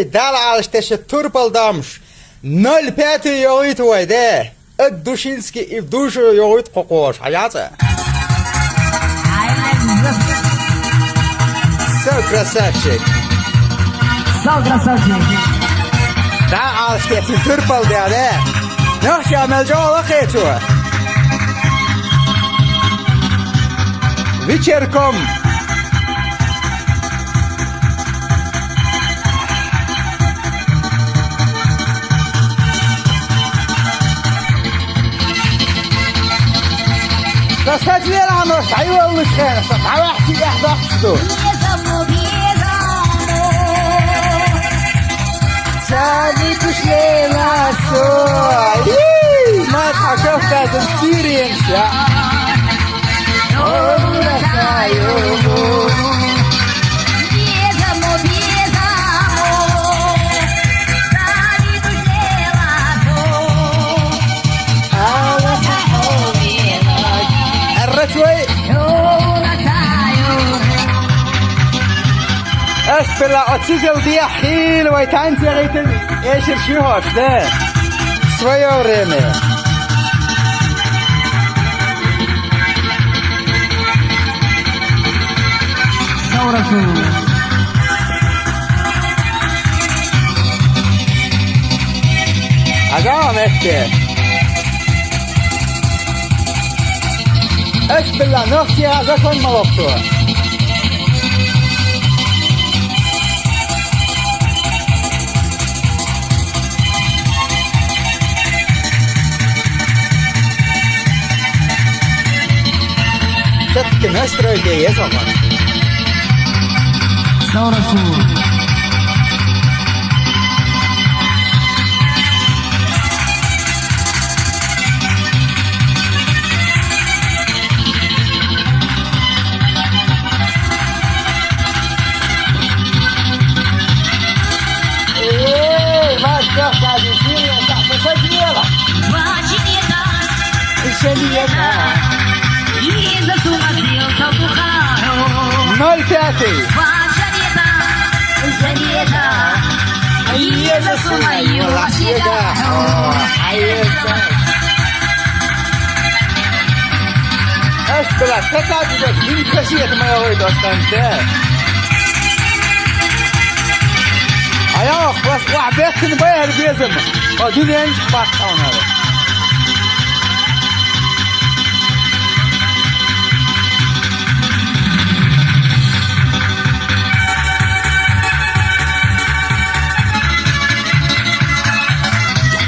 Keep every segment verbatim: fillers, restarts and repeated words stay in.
Дала Ӏалашдеш турпал дамш. Ноль пять йогӀуьйту вай, де. Ад Душинский и в душу йогӀуьйту кхо кхош. Хьаяца? Со красавчик. Со красавчик. Да, Ӏалашдеш турпал де, де. Нохча мел жолахету. Вечерком. Са садвер ано шайваллыш хера, са давахти яхдахсду. Цани тушлела со. Ий, мат акафтазын сириенся. Ара чой. Ас била оцизел дия хил вай танцеритен эшир шихош, да? Своё время. Саурасу. Ага, метте. Эс билла, нохчи аза кон малокту. Чатки настройка есть, а? Саурасу. Эй, Васька, Васька, Васька, Васька, Васька. Ноль пятый. Ай, еза сумай, юла седа. О, ай, еза. Эс била, сакадза, хин касият моя ой достанте. Аял, класс, ва, бекин бай, безим. О, дунен чпак саунары.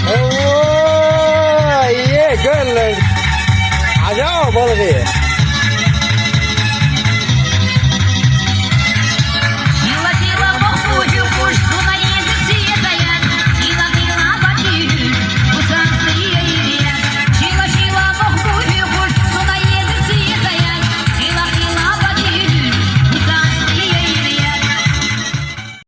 Ой, е, гөл. Ажао, балгы.